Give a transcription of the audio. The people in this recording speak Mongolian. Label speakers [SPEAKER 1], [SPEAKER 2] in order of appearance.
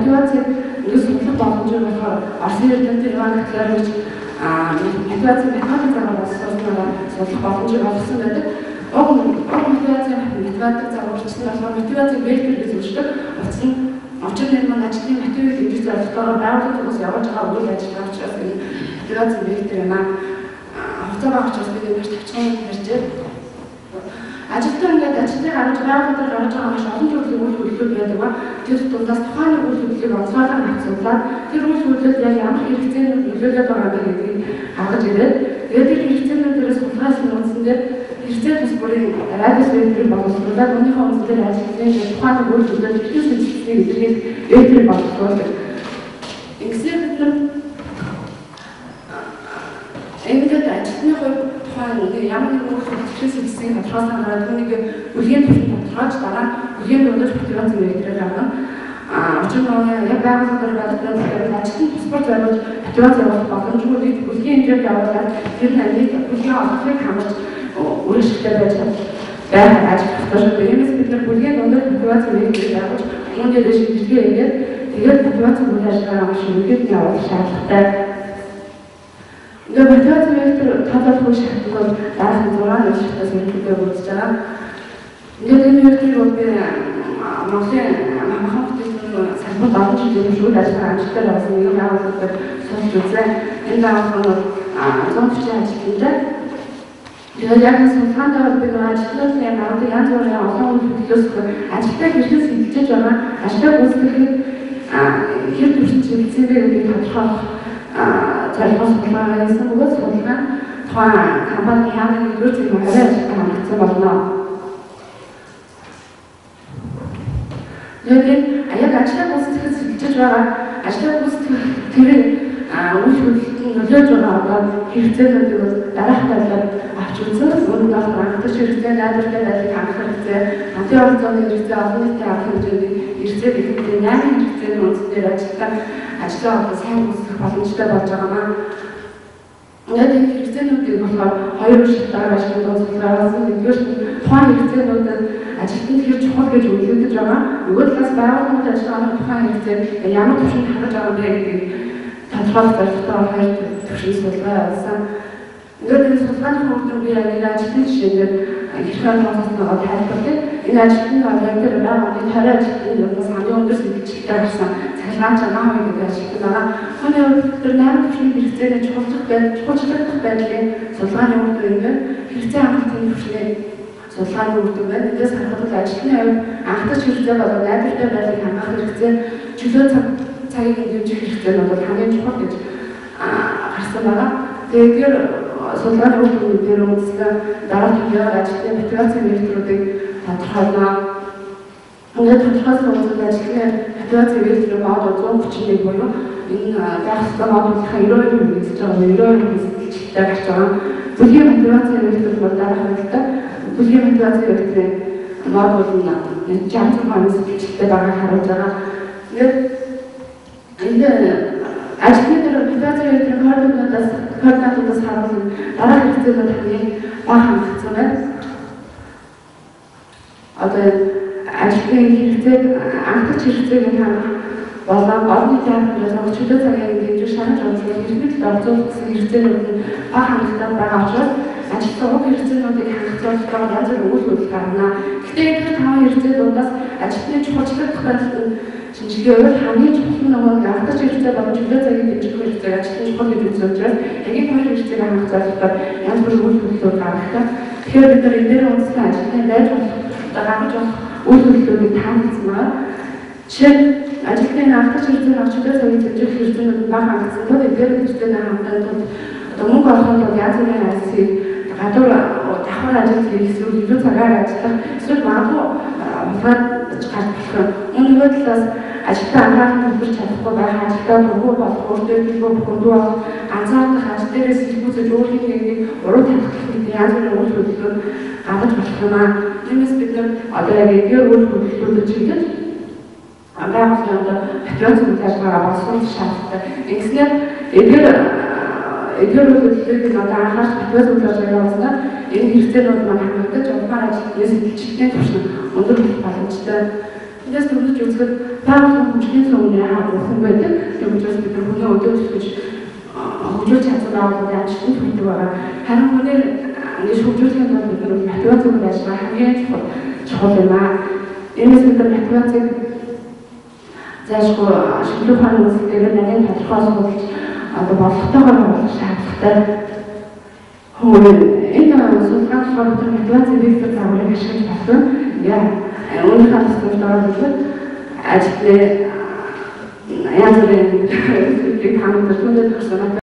[SPEAKER 1] мотивацийг ингээд судлах боломжтой болохоор Оросын эрдэмтэн Иван Котляревич мотивацийн математик загвар боловсруулснаар судлах боломжийг олгосон байдаг. Уг мотивацийн математик загварчны болохоор мотивацийн вектор гэж үздэг. Учир нь энэ маань ажлын мотивыг дэмжих зорилготойгоор байгууллагын төгс явуулж байгаа үйл ажиллагаа учраас энэ мотивацийн вектор юм аа. Хугацаа бага учраас бид энэ тавчхан ярьжээ. Ажилтан ингээд ажлыг гаргаж байгууллагаар гаргаж байгаа маш олон төрлийн үйл хөдлөл байдаг ба тэр дундаас тухайн нэг үйл хөдлөлийг онцгойлон авч судлаад тэр үйл хөдлөл яг ямар хэрэгцээнүүд нөлөөлөд байгаа юм бэ гэдгийг гаргаж ирээд тэгээд тэр хэрэгцээнүүдээс судалгааны үндсэн дээр хэрэгцээ тус бүрийн радиус векторыг боловсруулад үүнийхээ үндсэн дээр ажлын тухайн нэг үйл хөдлөл хэрхэн сэтэлцгийг илэрхийлэх векторыг боловсруулдаг. Ингэсээр бид нар ингээд ажилтны хувьд тухайн ямар нэгэн үйл хөдлөл хэрхэн сэтэлцгийг тодорхойлсон дараа түүнийг бүлгийн түвшинд тодорхойлж дараа нь бүлгийн дундаж мотивацийн векторыг гаргана. Учир нь яг байгууллагаар байдаг ажилтны тус бүр зориулж мотивац явуулах боломжгүй нэг бүлгийн хэмжээнд явуулаад тэр нь нийт бүлгийн олонхыг хамарч үр ашигтай байж байх ажиллах ёстой шүү дээ. Иймээс бид нар бүлгийн дундаж мотивацийн векторыг гаргаж үүн дээр шийдвэрлэгээ хийгээд тэгээд мотивацийн үйл ажиллагаа маш ерөнхийд нь явуулах шаардлагатай. Ингээд мотивацийн вектор тодорхой үе шатнд бол дараагийн 6 үе шатаас ерөнхийдөө бүрдэж байгаа. Ингээд энэ векторыг бол би Монголын Мамхан бүтээгдэхүүн салбарт олон жилийн турш үйл ажиллагаа амжилттай явуулсан нэгэн байгууллагад судалж үзээ. Энэ байгууллага нь бол 140 ажилтнтай. Тэгээд яг энэ судалгаанд бол би нэг ажилтнуудын гаргадаг янз бүрийн олон үйл хөдлөлөөс ажилтнаа хэрхэн сэтэлжиж байгаа, ажлаа гүйцэтгэхэд хэр түвшинд чиглэсэн бэ гэдгийг тодорхойлох зорилгоор судалгаа хийсэн бөгөөд судалгаа нь тухайн компани яамны нэгдүгээр зэрэг 20 ажилтнаа хангагдсан болно. Тэгээд энэ яг ажлаа гүйцэтгэхэд сэтэлжиж байгаа, ажлаа гүйцэтгэх тэр үйл хөдлөлт нь нөлөөлж байгаа одоо хэрэгцээнүүдийг бол дараах байдлаар авч үзсэн. Үүнд болохоор анхдагч хэрэгцээ, найдвартай байдлыг хангах хэрэгцээ, хамтын оролцооны хэрэгцээ, олон нийтийн арга хэмжээний хэрэгцээ гэх мэт 8 хэрэгцээний үндсэн дээр ажилтаа ажлаа одоо сайн гүйцэтгэх боломжтой болж байгаа маа. Ингээд энэ хэрэгцээнүүдийг болохоор хоёр шатаар ажлын дунд судалгаа явуулсан. Нэгдүгээр нь тухайн хэрэгцээнүүдэд ажилтнанд хэр чухал гэж үнэлэгдэж байгаа. Нөгөө талаас байгууллагын ажиллагааны тухайн хэрэгцээг ямар түвшинд хангаж байгаа юм бэ гэдгийг тодорхойлох зорилготой хоёр түвшинд судалгаа явуулсан. Ингээд энэ судалгааны үр дүн би яг энэ ажилтны жишээн дээр хэрхэн тооцоосноогоо тайлбарлая. Энэ ажилтны бол яг тэр байгууллагын 20 ажилтны дундаас хамгийн өндөр сэтэлжтэй гарсан цахилгаан Чанаахын гэдэг ажилтан байгаа. Түүний хувьд тэр 8 түвшний хэрэгцээний чухалчлагдах байдлын судалгааны үр дүн ингээд хэрэгцээ хангалтын түвшний судалгааны үр дүн байна. Эндээс харахад бол ажилтны хувьд анхдагч хэрэгцээ болон найдвартай байдлыг хангах хэрэгцээ, чөлөө цагийг дэмжих хэрэгцээ нь бол хамгийн чухал гэж гарсан байгаа. Тэгээд судалгааны үр дүн дээр үндэслэн дараа түнээр ажилтны мотивацийн векторуудыг тодорхойлно. Ингээд тодорхойлсон үндсэнд ажилтны мотивацийн векторын мод 131 буюу энэ байх ёстой модулийнхаа 92% эзэлж байгаа, 92% сэтэлжтэй гарч байгаа. Бүлгийн мотивацийн вектор бол дараах байдалтай. Бүлгийн мотивацийн векторын модуль нь 66% сэтэлжтэй байгааг харуулж байгаа. Ингээд энэ ажилтны дээр мотивацийн векторын координатуудаас харуулсан дараах хэрэгцээнүүд хамгийн бага хангагдсан байна. Одоо ажилтны хэрэгцээг анхдагч хэрэгцээг нь хангах болон олон нийтийн арга хэмжээ чөлөө цагийн дэмжих шаналж онцлог эрхлэлд оролцуулах гэсэн хэрэгцээнүүд нь бага хангалттай байгаа учраас ажилтны уг хэрэгцээнүүдийг хангах зорилготойгоор янз бүрийн үйл хөдлөл гаргана. Гэхдээ эдгээр таван хэрэгцээ дундаас ажилтны чухалчлагдах байдалд нь шинжилгээ хувьд хамгийн чухал нь нөгөө анхдагч хэрэгцээ болон чөлөө цагийг дэмжих хэрэгцээг ажилтны чухал гэж үзсэн учраас яг энэ хоёр хэрэгцээг хангах зорилготойгоор янз бүрийн үйл хөдлөлүүд гаргадаг. Тэгэхээр бид нар энэ дээр үндэслэн ажилтны байж болох одоо гаргаж болох үйл хөдлөлүүдийг таамагласан байна. Жишээ нь ажилтны анхдагч хэрэгцээний чөлөө цагийг дэмжих хэрэгцээнүүд нь бага хангагдсан тул эдгээр хэрэгцээний хангалттай тулд одоо мөнгө олохын тулд янз бүрийн ажлыг гадуур давхар ажил хийх эсвэл илүү цагаар ажиллах эсвэл магадгүй хулгайд гарч болох юм. Мөн нөгөө талаас ажилдаа анхаарал төвлөрч чадахгүй байх, ажилдаа дургүй болох, өөртөө итгэлгүй бухимдгүй болох, ганцаардах, ажил дээрээ сэргүүцэж өөр хэн нэгнийг уруу тавих гэдэг янз бүрийн үйл хөдлөлүүд гаргаж болох юм аа. Тиймээс бид нар одоо яг эдгээр үйл хөдлөлүүдэд чиглэж байгууллагын одоо мотивацийн үйл ажиллагаагаа боловсруулах шаардлагатай. Ингэснээр эдгээр үйл хөдлөлүүдийг одоо анхаарч мотивацийн үйл ажиллагаа явуулснаар энэ хэрэгцээнүүд маань хангагдаж улмаар ажилтны сэтэлчилтийн түвшин өндөр болох боломжтой. Эндээс төвлөж үзэхэд байгууллагын хөгжлийн цөмний харуулсан байдаг. Тийм учраас бид нар хүнээ өдөөдөх гэж хөгжүүлж чадсан байгууллагын ажилтнанд хүрдэг байгаа. Харин хүнээр ингэж хөгжүүлэхийн тулд бид нар мотивацийг ажиллах хамгийн чухал юм аа. Иймээс бид нар мотивацийг зайлшгүй шинжлэх ухааны үзэл дээр нарийн тодорхой судалж одоо бодлоготойгоор явуулах шаардлагатай. Энэ судалгаанд болохоор бид мотивацийн вектор загварыг ашиглаж болсон. Яа, үүнийхээ тусламжтайгаар бид ажилтны янз бүрийн зүйлийг таамаглаж түүнээ төгссөн.